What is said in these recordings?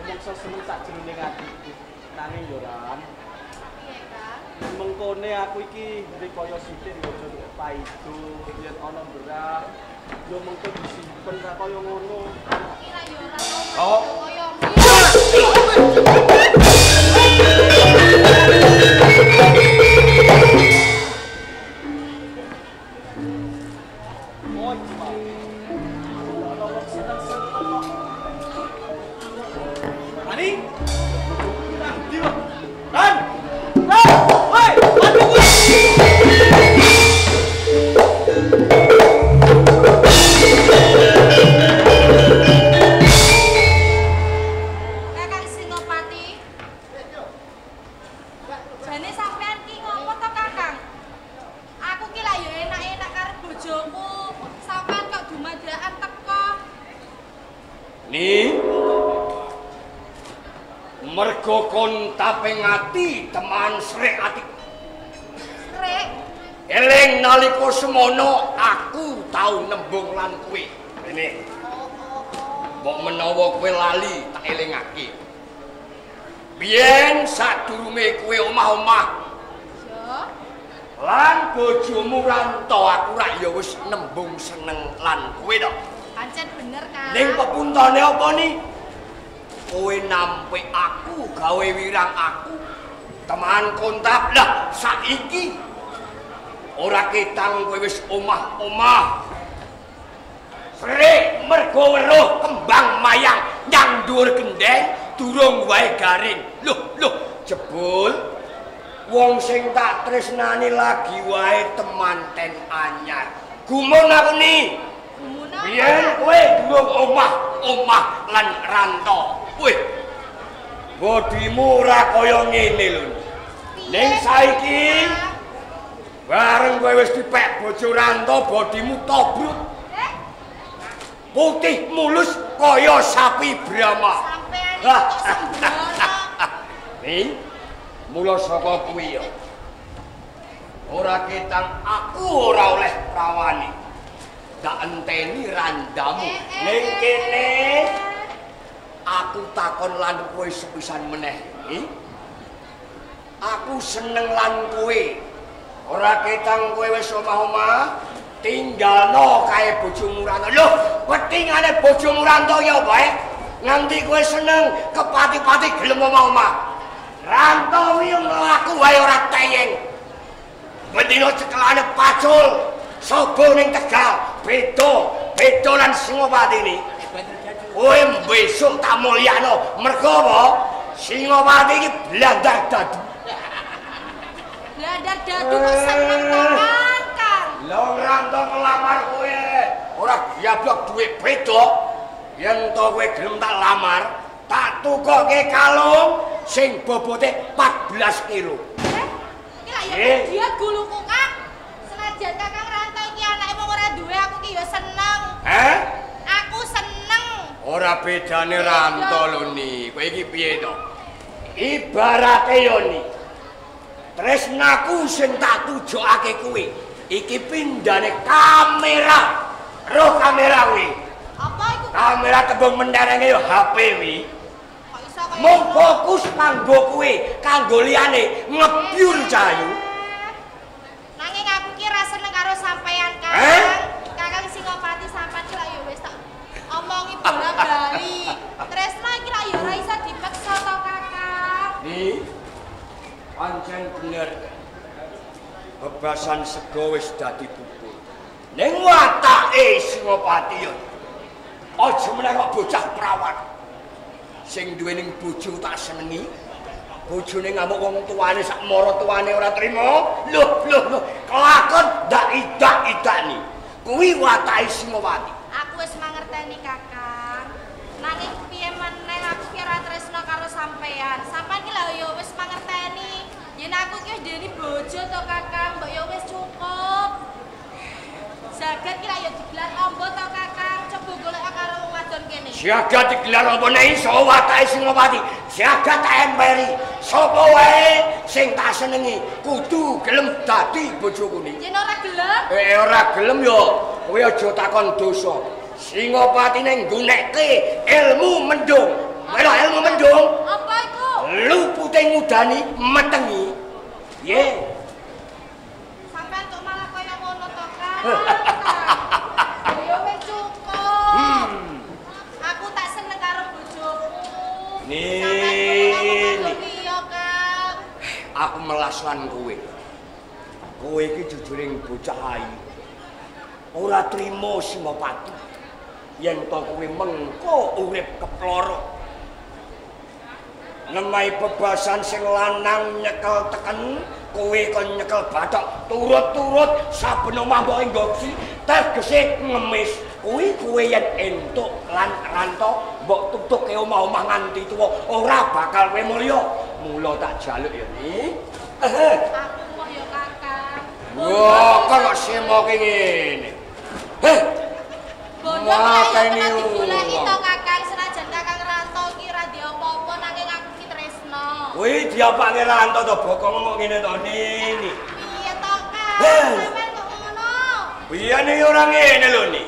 Rumangsa seneng sak jroning atiku. Nanging yo Ran. Piye, Kang? Mengkone aku iki rikaya sithik yo aja tok paido yen ana berah yo mengko disimpen ra kaya ngono. Aku ki ra yo ora Oh. kaya Oh, iki mau. Ana wong seneng-seneng kok. Ani? Nang ndi kok? Ran! Ran! Woi, aduh kuwi. Kakang Singopati. Jane sampean ki ngopo to, Kakang? Aku ki lak yo enak-enak karo bojoku. Sampean kok dumadakan teko. Ni mergo kon tapeng ati teman srek ati. Srek. Eling nalika semono aku tau nembung lan kowe. Rene. Oh, oh, oh. Mbok menawa kowe lali tak elingake. Biyen sadurunge kowe omah-omah Yo. lan bojomu Ranto aku rak ya wis nembung seneng lan kowe to. Pancen bener, Kang. Ning pepuntane apa ni? Kowe nampik aku gawe wirang aku. Teman kontak lah saiki. Ora ketang kowe wis omah-omah. Srek mergo weruh kembang mayang nyang dhuwur gendeng durung wae garing. Loh, loh, jebul wong sing tak tresnani lagi wae temanten anyar. Gumun aku ni. Gumun apa? Biyen kowe durung omah-omah lan ranto. Wih. Bodimu ora kaya ngene lho. Ning saiki bareng kowe wis dipek bojo ranto, bodimu tobrut. Putih mulus kaya sapi Brahma. Sampean iki kok sembrono. Nih, mula saka kuwi ya. Ora ketang aku ora oleh prawani. Tak enteni randamu. Ning kene aku takon lan kowe sepisan meneh. Aku seneng lan kowe. Ora ketang kowe wis omah-omah, tinggalno kae bojomu Ranto. Loh, wetingane bojomu Ranto ya apa eh? Nganti kowe seneng kepati-pati gelem omah-omah. Ranto kuwi mlaku wae ora teyeng. Bendina cekelane pacul, sobo ning Tegal, beda, beda lan Singopati ni. Kowe besok tak mulyakno. Mergo apa? Singopati iki blandar dadu. Blandar dadu kok seneng to, Kang? Kang. Lha Ranto ngelamar kowe, ora diablok dhuwit beda. Yen to kowe gelem tak lamar, tak tukoke kalung sing bobote 14 kilo. Iki lak ya dia guluku, Kang. Senajan Kakang Ranto iki anake wong ora duwe, aku ki ya seneng. Heh? Aku seneng. Ora bedane Ranto lho ni. Kowe iki piye to? Ibarate yo ni. Tresnaku sing tak tujokake kuwi, iki pindhane kamera. Roh kamera kuwi. Apa iku? Kamera tembung menterenge yo HP kuwi. Kok iso kaya Mung fokus kanggo kuwi, kanggo liyane ngebyur cahayu. Nanging aku ki ra seneng karo sampean, Kang. Eh? Kakang Singopati sampean ki lak ya wis tak omongi bola-bali. Tresna iki lak ya ora iso dipeksa to, Kakang. Ni pancen bener. Bebasan sego wis dadi bubur. Ning watake Singopati yo. Aja meneh kok bocah prawan. Sing duwe ning bojo tak senengi. Bojone ngamuk wong tuane sak mara tuane ora trima. Loh, loh, loh, kelakon ndak idak-idakni. Kuwi watake Singopati. Aku wis mangerteni, Kakang. Nanging piye meneh aku ki ora tresna karo sampean. Sampean ki lha ya wis mangerteni. Yen aku ki wis duweni bojo to, Kakang, mbok ya wis cukup. Jagat ki lha ya digelar ombo to, Kakang. Coba golek karo wong wadon kene. Jagat digelar apa nek iso watake Singopati. Jagat tak emperi. Sapa wae sing tak senengi kudu gelem dadi bojoku ni. Yen ora gelem? Ora gelem ya kowe aja takon dosa. Singopatine nggunekke ilmu mendung. Melo ilmu mendung. ngandani metengi. Piye? Sampeyan kok malah kaya ngono to, Kang? Ya wis cukup. Aku tak seneng karo bojoku. Nih. Kang. Aku melas lan kowe. Kowe iki jujuring bocah ayu. Ora trimo Singopati. Yen to kowe mengko urip keploro. Nemahi bebasan sing lanang nyekel teken, kowe kon nyekel bathok turut-turut saben omah mbok enggoksi tegese ngemis. Kuwi kowe yen entuk lan ranto mbok tutuke omah-omah nganti tuwa ora bakal kowe mulya. Mula tak jaluk ya ni. Aku moh ya Kakang. Wah, kok semoke ngene. Heh. Bondo kaya digoleki to Kakang, senajan Kakang Ranto iki ora di apa-apa nanging aku ki tresno. Kuwi diapake Ranto to bokong kok ngene to nini. Piye to Kang? Sampeyan kok ngono? Biyen iki ora ngene lho ni.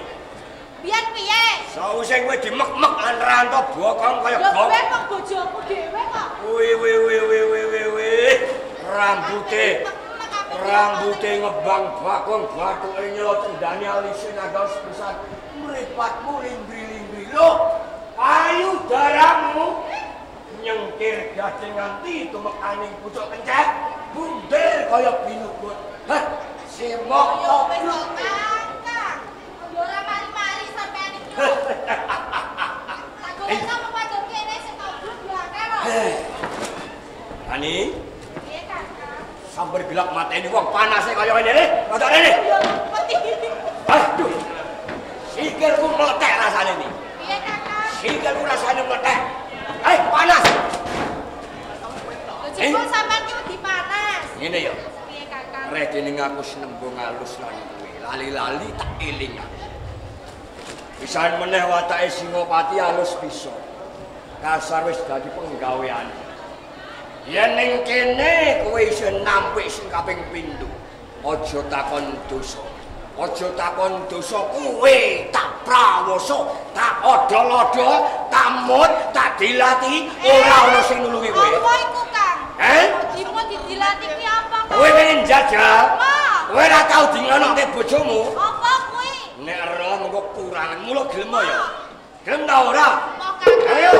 Biyen piye? Sawise kowe dimek-mek lan Ranto bokong kaya gong. Lho kowe kok bojoku dhewe kok. Wih wih wih wih wih wih wih. Rambute ngebang bakung bathuke nyelot cendane alise nanggal sepisan. Mripatmu lindri-lindri lho. Payudaramu nyengkir gading nganti tumekaning pucuk kencet bunder kaya binugut. Hah, semok tobruk. Kang. Yo ora mari-mari sampean iki. Tak golek sama wadon kene sing tobruk yo akeh lho. Ani? Piye, Kakang? Sambar gelap mateni wong panase kaya ngene iki. Rada rene. Aduh. Sikilku meletek rasane iki. Piye, Kakang? Sikilku rasane meletek. Panas. Lho jebul sampean ki wedi panas. Ngene ya. Piye, Kakang? Redene aku senembung alus lan kowe. Lali-lali tak eling aku. Pisan meneh watake Singopati alus bisa. Kasar wis dadi penggaweane. Yen ning kene kowe isih nampik sing kaping pindho. Aja takon dosa. Aja takon dosa kowe tak prawasa, tak odol-odol, tak mut, tak dilati, ora ana sing nulungi kowe. Apa iku, Kang? Eh? Dimut didilati ki apa, Kang? Kowe pengen jajal? Kowe ora tau di ngonoke bojomu? Apa kuwi? Nek ero mengko kurangan mula gelem ya. Gelem ta ora? Ayo.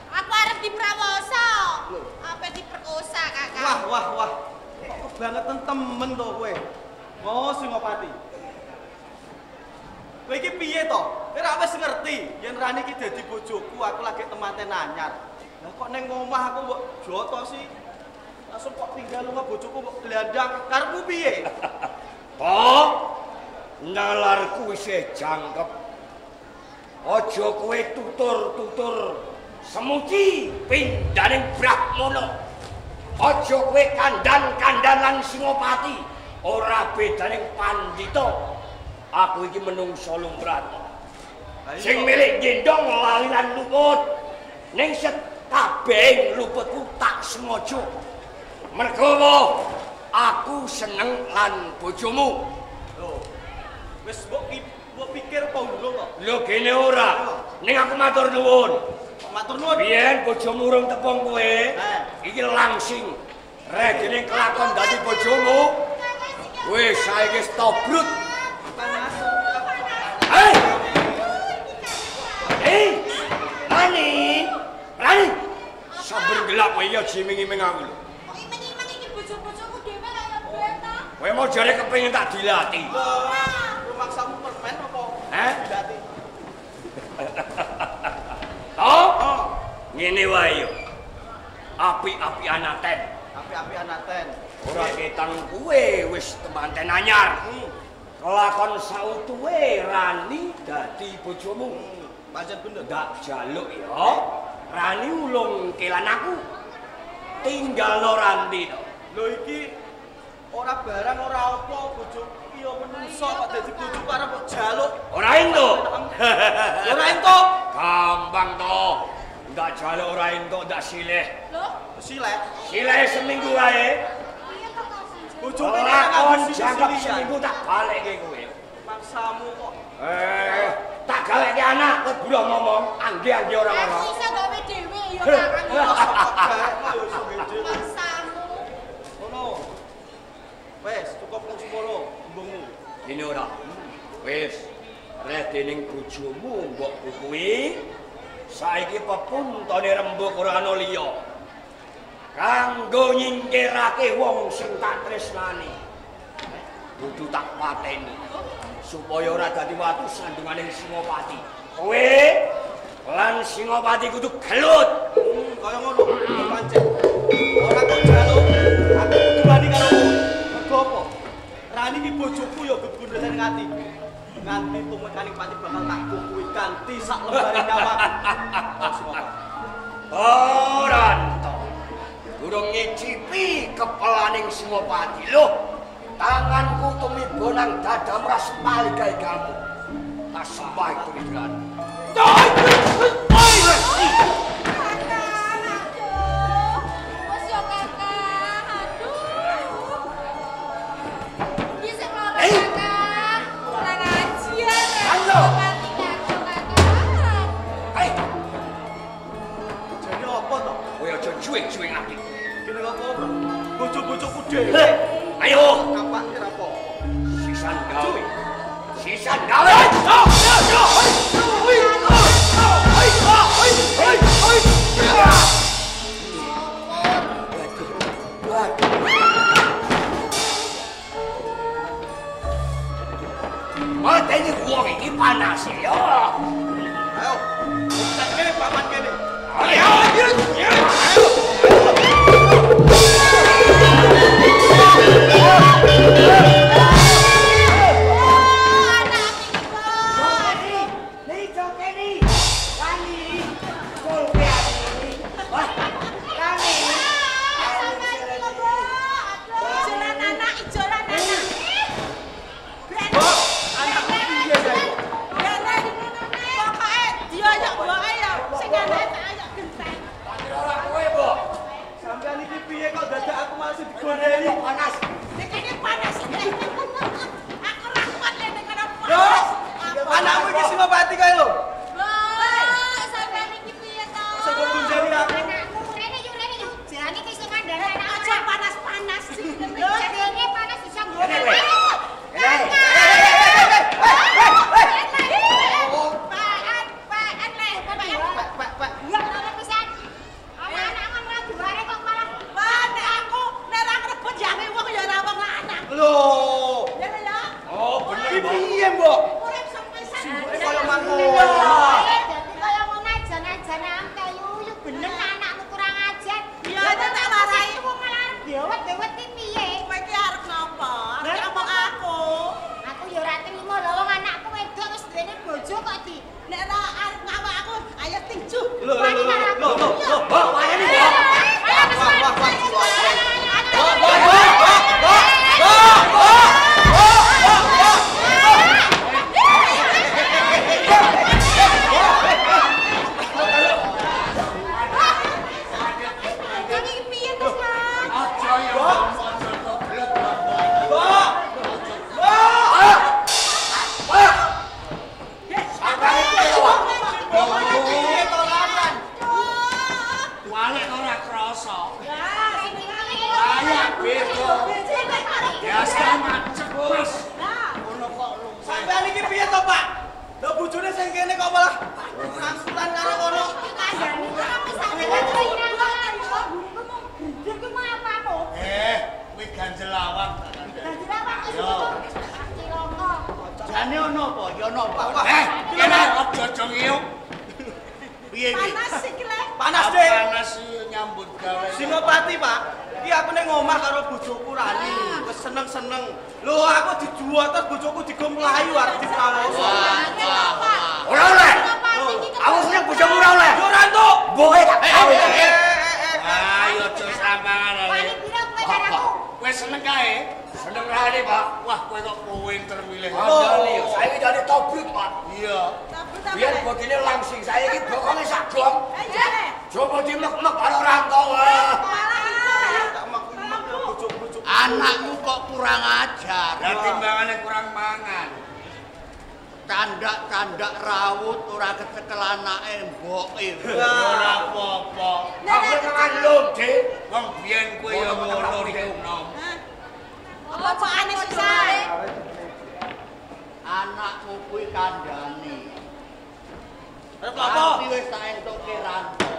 Aku arep diprawosa. Apa diperkosa, Kakang? Wah, wah, wah. Kok kebangetan temen to kowe. Oh, Singopati. Kowe iki piye to? Kowe ra wis ngerti yen Rani iki dadi bojoku, aku lagi temanten anyar. Lah kok ning omah aku mbok jotosi. Langsung kok tinggal lunga bojoku mbok glandang. Karepmu piye? Kok nalarku isih jangkep. Aja kowe tutur-tutur semuci pindhaning Brahmana. Aja kowe kandhan-kandhan lan Singopati, ora bedaning pandhita. Aku iki menungsa lumrah. Sing milik gendong lali lan luput. Ning sekabehing luputku tak sengaja. Mergo aku seneng lan bojomu. Lho. Wis mbok pikir apa urung kok? Lho gene ora. Ning aku matur nuwun. Matur nuwun. Biyen bojomu urung tepung kowe. Iki langsing. Redene kelakon dadi bojomu. Wis saiki tobrut. Panas. Hei. Hei. Rani. Rani. Sabar gelap kowe ya jiming-iming aku lho. Kok iming-iming iki bojo-bojoku dhewe kaya ben ta? Kowe mau jare kepengin tak dilati. Ora. Rumaksamu permen apa? Heh? Dilati. Toh? Ngene wae yo. Api-api anaten. Api-api anaten. Ora ketang kowe wis temanten anyar. Kelakon sautuwe Rani dadi bojomu. Pancen bener. Ndak jaluk ya. Rani ulung kelan aku. Tinggalno Ranti to. Lho iki ora barang ora apa bojoku ya menungso kok dadi bojoku arep kok jaluk. Ora entuk. Ora entuk. Gampang to. Ndak jaluk tak silih. Lho, silih. Silih seminggu wae. Piye to kok Sanjaya? Bojone ora kon jangkep silihan. Seminggu tak balekke kowe. Maksamu kok. Tak gaweke anak kowe buruh ngomong, angge-angge ora Aku ono. iso gawe dhewe ya Kakang. Kok yo iso dhewe. Maksamu. Ngono. Wes, cukup wong semono embungmu. Ini ora. Wis, reh dening bojomu mbok kuwi. Saiki pepuntone rembug ora ana liya. Kanggo nyingkirake wong sing tak tresnani. Kudu tak pateni supaya ora dadi watu sandungane Singopati. Kowe lan Singopati kudu gelut. Kaya ngono, pancen. Ora kok jaluk, aku kudu wani karo kowe. Mergo apa? Rani iki bojoku ya gegundelen ati. Nganti tumekaning pati bakal tak kukuhi kanthi sak lembare nyawaku. Oh, Singopati. Ora entuk. Durung ngicipi kepelaning Singopati. Loh, tanganku tumiba nang dadamu ra sepali gawe kamu. Tak sembah itu Ridwan. Kakang, aduh. Wes yo Kakang, aduh. Iki sing loro Kakang. Kurang ajar. Ayo. Mati karo Kakang. Ayo, Jadi apa to? kowe aja cuwing-cuwing ati. Kene apa, Bro? Bojo-bojoku dhewe. Ayo, Kapak ora apa-apa. sisan gawe. Sisan gawe. Mateni wong iki panas ya. Ayo. Tak kene paman kene. Ayo. Anak iki kok. Ijolan anak, ijolan anak. Mbok, anakku piye saiki? Pokoke dioyok mboke ya sing anake tak ayok genteng. Ora kowe, Mbok. Sampeyan iki piye kok dadak aku masih digondeli? Panas. Nek ini panas. Aku ora kuat lek nek kono Yo, panas. anakmu iki Singopati kae lho. Mbok, sampeyan iki piye to? Masa kok gondeli aku? Anakmu rene yo rene yo. Jane iki sing ngandani anak. Aja panas-panas sih. Jane panas bisa Rene, nggo. kowe. Rene. Pak, pak, pak. Pisan. Anak-anak ora duware kok malah Wah, nek aku nek ora ngrebut jange wong ya ora wong lanang. Lho. Ya lho ya. Oh, bener, Iki Mbok. piye, Mbok? Urip sepisan. Simboke kaya mangkono. Dadi kaya ngono ajan-ajane ampe yuyu bener anakmu kurang ajar. Ya, tak warai. Wong malah arep dewet-dewet ki piye? Kowe iki arep napa? Arep ngomong aku. Aku ya ora trimo lho wong anakku wedok wis duwene bojo kok di Nek ora arep ngawak aku, ayo tinju. Lho, lho, lho, lho, lho, lho. Mbok, wayani, Mbok. Wah, wah, wah, wah. Wah, wah, wah, wah, wah, wah, wah, wah, wah. Kang iki piye to, Kang? Aja ya, aja goblok. Mbok. Mbok. Pak. Sampeyan kowe. Piye to lanang? Walik ora krasa. Ya, Ayo beda. Biasa macet, Mas. Ngono kok lu. Sampeyan iki piye to, Pak? Lho bojone sing kene kok malah angsulan karo kono. Kuwi ganjel lawang. Jane ono apa? Ya ono apa? Wah, Kene aja aja ngiyuk. Piye iki? Panas iki le. Panas, Dik. Panas nyambut gawe. Singopati, Pak. Iki aku ning omah karo bojoku Rani, wis seneng-seneng. Lho aku dijual terus bojoku digo mlayu arep diprawoso. Ora oleh. Aku seneng bojomu ora oleh. Yo ora entuk. Mboke tak gawe. Ayo aja sampangan ae. Wani piro kowe karo aku? Kowe seneng kae? Seneng Rani, Pak. Wah, kowe kok pinter milih. Kandhane yo, saiki dadi tobrut, Pak. Iya. Biyen bodine langsing, saiki bokonge sak dong. Ayo. Coba dimek-mek karo Ranto. Tak mek-mek bojo-bojo. Anakmu kok kurang ajar. Lah timbangane kurang mangan. Candak-candak rawut ora kecekel anake mboke. Ora apa-apa. Aku mangan lho, Dik. Wong biyen kowe ya ngono iku nom. Apa-apane susah. Anakmu kuwi kandhane. Arep apa? Wis tak entuke Ranto.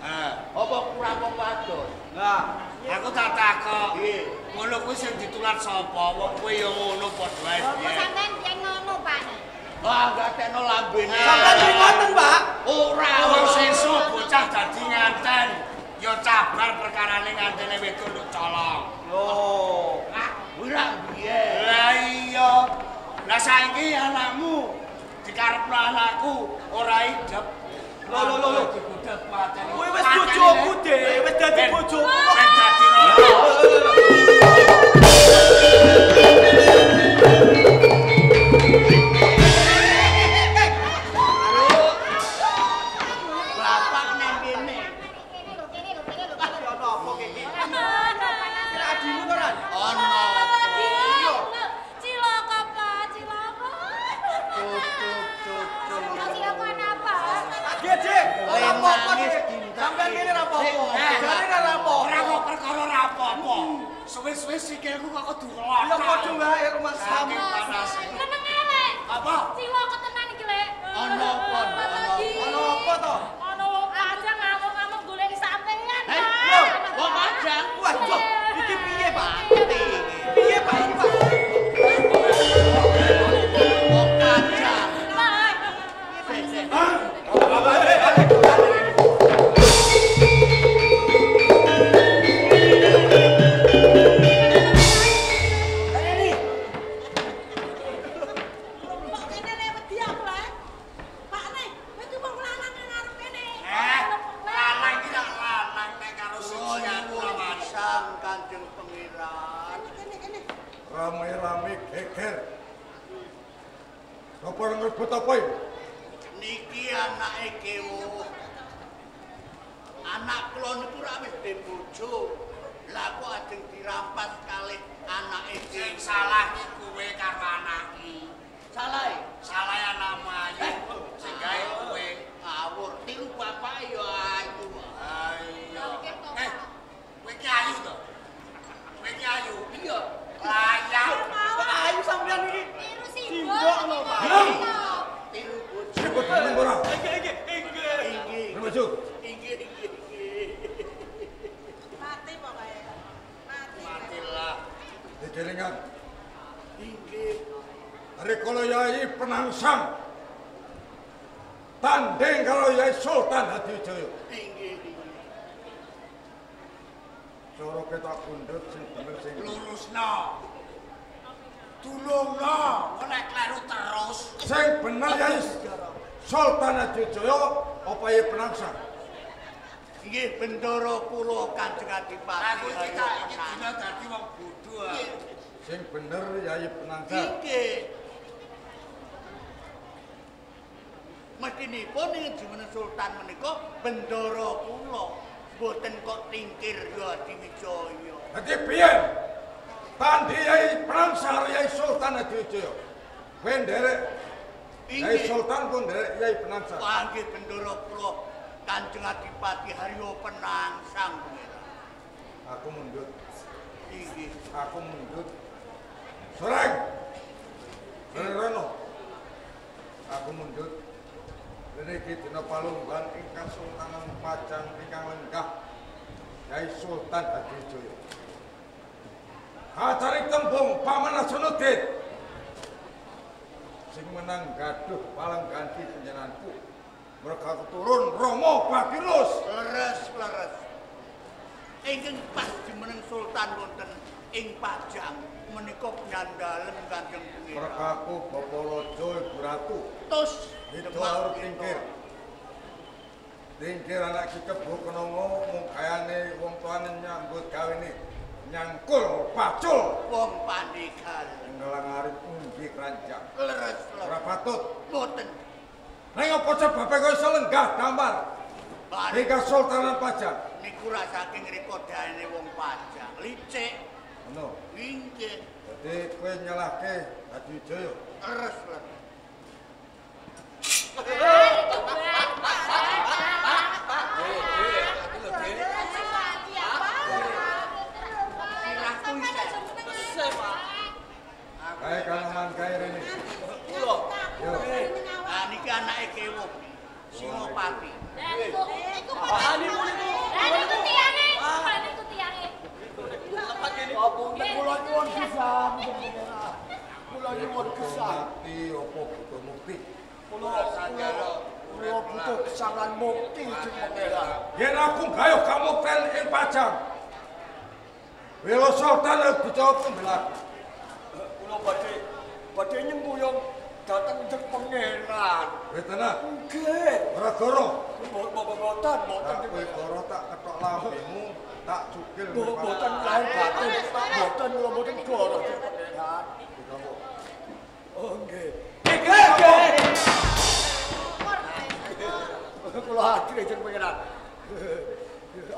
Heeh. Apa kurang wong wadon? Lah, aku tak takok. Nggih. Ngono kuwi sing ditular sapa? Wong kowe ya ngono padha wae. Apa sampean biyen ngono, Pak? Wah, gatekno lambene. Sampeyan kuwi ngoten, Pak? Ora, wong sesuk bocah dadi nganten. Ya cabar perkarane ngantene wedok nduk colong. Lho, kuwi ra biyen. Lah iya. Lah saiki anakmu dikarepno anakku ora idep. Lho lho lho. Digodhog pateni. Kuwi wis bojoku, Dik. Wis dadi bojoku kok. Wis dadi rono. Bapak nang kene. Kene lho, kene lho, kene lho. Ono apa iki? Kira adimu to, Ran? Ono. Cilaka, Pak, cilaka. Cucu-cucu. Cilaka apa? Dik, Dik. Ora apa-apa, Dik. Sampeyan kene ora apa-apa. Jare ora apa-apa. Ora kok perkara ora apa-apa. Suwe-suwe sikilku kok kudu ngelak. Ya padha wae rumah Saking panase. Meneng elek. Apa? Cilaka tenan iki, Lek. Ono apa? Ono apa to? Ono wong pajang ngamuk-ngamuk goleki sampeyan, Eh, Pak. wong pajang. Waduh, iki piye, Pak? Piye, Pak iki, Pak? Wong pajang. Pak. Sik, sik. Kok kene le wedi aku, Lek. Pak ne, kowe iki wong lanang nang ngarep kene. Eh, lanang iki tak lanang nek karo Kula siji aku nyuwun ora wani. pisan Kanjeng Pangeran. Kene kene. Rame-rame geger. Sapa ngebut apa iki? Niki anake Kewo. Anak kula niku ora wis duwe bojo. Lah kok ajeng dirampas kalih anake Sing Kewo. salah iki kowe karo anakmu. Salah. e? Salah anakmu ayu sing gawe kowe. Ngawur, tiru bapake ya ayu. Ayo. Eh, kowe iki ayu to? Kowe iki ayu. Iya. Layak. Kok ayu sampeyan iki? Tiru Simbok lho, Pak. Tiru bojo. Sing kudu meneng ora? Iki iki iki. Inggih. Meneng bojo. Inggih, inggih, inggih. Mati pokoke. Mati. Matilah. Dijelengan. Inggih. Rikala Yai Penangsang tanding karo Yai Sultan Hadiwijaya. Inggih, inggih. Cara ketok bundut sing bener sing Lurusno. Tulungno, kok nek kleru terus. sing bener Yai Sultan Hadiwijaya apa Yai Penangsang? Inggih bendara kula Kanjeng Adipati. Aku iki tak iki dina dadi wong bodho. ah. Sing bener Yai Penangsang. Inggih. Mestinipun ing jumeneng Sultan menika bendara kula mboten kok tingkir ya Hadiwijaya. Dadi piye? Tandhi Yai Penangsang karo Yai Sultan Hadiwijaya. Kowe nderek Yai Inggih. Sultan pun nderek Yai Penangsang. Wah, nggih bendara kula Kanjeng Adipati Haryo Penangsang Pangeran. Aku mundut, Inggih. aku mundut. Soreng. Soreng rono. Aku mundut. Rene iki dina palunggan ingkang Sultanan Pajang ingkang lenggah Yai Sultan Hadiwijaya. Acaring tembung Paman Hasanuddin. Sing menang gaduh palang ganti panjenenganku. Merga keturun Rama Bagirus. Leres, leres. Ingkang pas jumeneng Sultan wonten ing Pajang menika penandalem Kanjeng Pangeran. Mergaku Bapak Raja Ibu Ratu. Tos Itu Demak harus kita. tingkir. Tingkir anak ki kebo kenongo mung kayane wong tuane nyambut gawene nyangkul pacul Wong pandhegal. ngelang arep unggi keranjang. Leres, Ora leres. patut. Mboten. Ning apa sebabe kok iso lenggah damar? Ing Kasultanan Pajang. Niku ra saking rekodane wong Pajang. Licik. Ngono. Nggih. Dadi kowe nyalahke Hadiwijaya. Terus lah. Kae kanoman kae rene. Kula. Yo. Ah niki anake Kewuh. Singopati. Iku niku. Niku tiyange. Niku tiyange. Tepat kene. Kula nyuwun gesang. Kula nyuwun gesang. Mukti apa butuh mukti? Kula butuh gesang lan mukti jeng Pangeran. Yen aku gayuh kamukten ing Pajang. Wela Sultan dijawab pembelaan. Kula badhe nyembuyung dhateng jeng Pangeran. Wis tenan. Nggih. Ora goro. Mboten mboten. Kowe goro tak kethok lambemu, tak cukil. Mboten lahir batin. Mboten kula mboten goro jeng Pangeran. Oh nggih. Nggih. Kula hadir jeng Pangeran.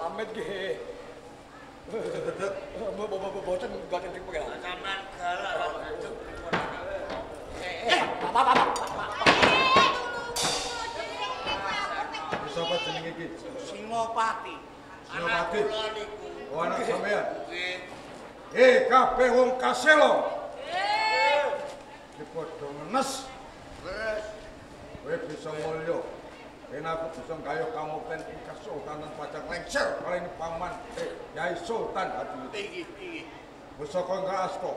Amit nggih. Mboten mboten jeng Pangeran. Sampeyan galak kok jeng Bapak. Sapa jenenge iki? Singopati. Singopati. Anak kula niku. Oh anak sampeyan. Nggih. Kabeh wong Kaselo. Nggih. Iki padha ngenes. Terus kowe bisa mulya. Yen aku bisa gayuh kamukten ing Kasultanan Pajang lengser paling paman Yai Sultan Hadiwijaya. Iki iki. Pusaka ingkang asta.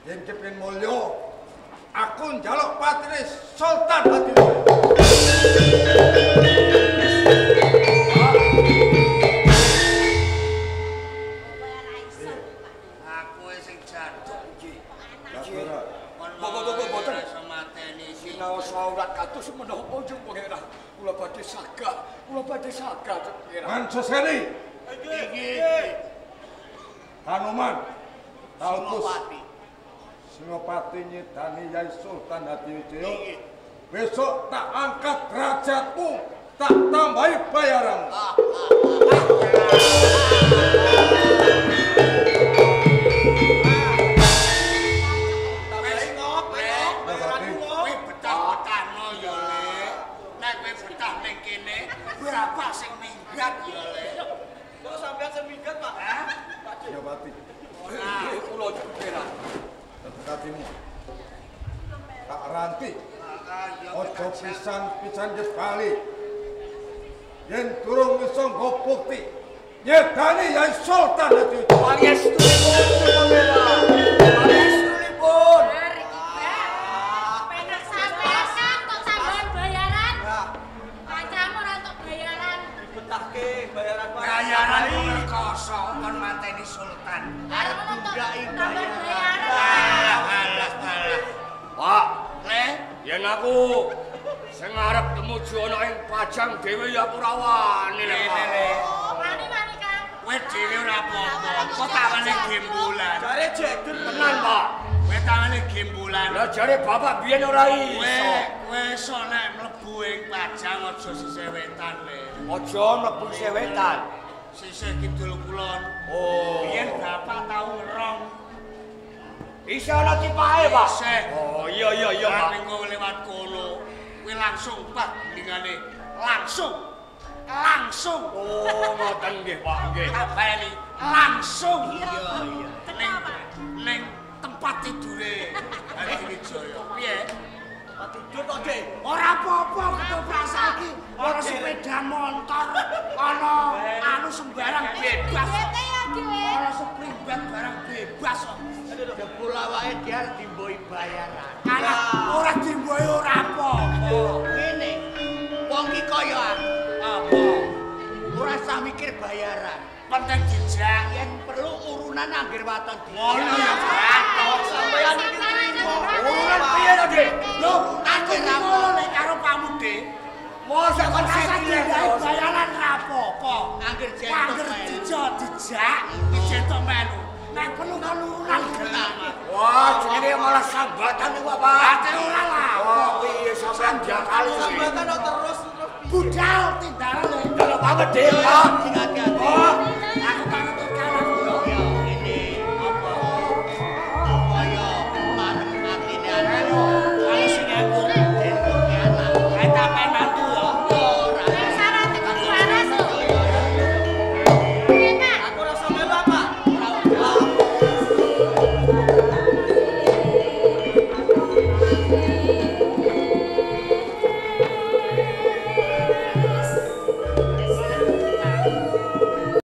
Yen kepengin mulya, aku njaluk patine Sultan Hadiwijaya. Aku sing jaduk iki. Mboten mateni sinau saurat kados menapa jeng Pangeran. Kula badhe sagah, kula badhe sagah jeng Pangeran. Mansoseni. Nggih. Hanuman Tautus Singopati nyidani Yai Sultan Hadiwijaya. Besok tak angkat derajatmu, tak tambahi bayaranmu. Kowe betah-betahno ya, Le. Nek kowe betah ning kene, bapak sing minggat ya, Le. Kok sampean sing minggat, Pak? Hah? Singopati. Nggih, kula jeng Pangeran. Hatimu tak ranti. Ojo pisan-pisan ke bali. Yen durung iso nggo bukti nyedani Yai Sultan Hadiwijaya. Pangestunipun Pangeran. Pangestunipun. Penak sampean kok sampean bayaran. Kancamu ora entuk bayaran. Dibetahke bayaran Pak. Bayaran rekoso kon mateni Sultan. Arep ndaki bayaran. Alah, alah. Pak, Le, yen aku sing arep tumuju ana ing Pajang dhewe ya aku ora wani lho, Pak. Wani-wani, Kang. Kowe dhewe ora apa-apa. Kok tangane gembulan. Jare jeger tenan, Pak. Kowe tangane gembulan. Lah jare bapak biyen ora iso. Kowe iso nek mlebu ing Pajang aja sisih wetan, Le. Aja mlebu sisih wetan. Sisih kidul kulon. Oh. Biyen bapak tau ngerong. Isih ana tipake, Pak. Isih. Oh, iya iya iya, Pak. Nek kowe lewat kono, kowe langsung Pak lingane. Langsung. Langsung. Oh, ngoten nggih, Pak, nggih. Tak baleni langsung. Iya, iya. Ning tempat tidure Hadiwijaya. Piye? Tempat tidur kok, Dik? Ora apa-apa ketoprak saiki. Ana sepeda motor, ana anu sembarang bebas. Ana spring bed barang bebas kok. Jebul awake dhewe arep dimboi bayaran. Alah, ora dimboi ora apa-apa. Ngene. Wong iki kaya aku. Apa? Ora usah mikir bayaran. Penting dijak. Yen perlu urunan angger waton dijak. Ngono ya, Pak. Sampeyan iki trimo. Urunan piye to, Dik? Lho, aku ngono lek karo pamude. Mosok kon Rasa sikile dimboi bayaran ra apa-apa. Angger jentok Angger melu. dijak dijak, dijentok melu. Nek perlu kon urunan gelem. Wah, jenenge malah sambatan iku, Pak. Ate ora lah. Wah, piye sampean diakali. Sambatan kok terus terus piye? Budal tindalan lho. Pamedheka.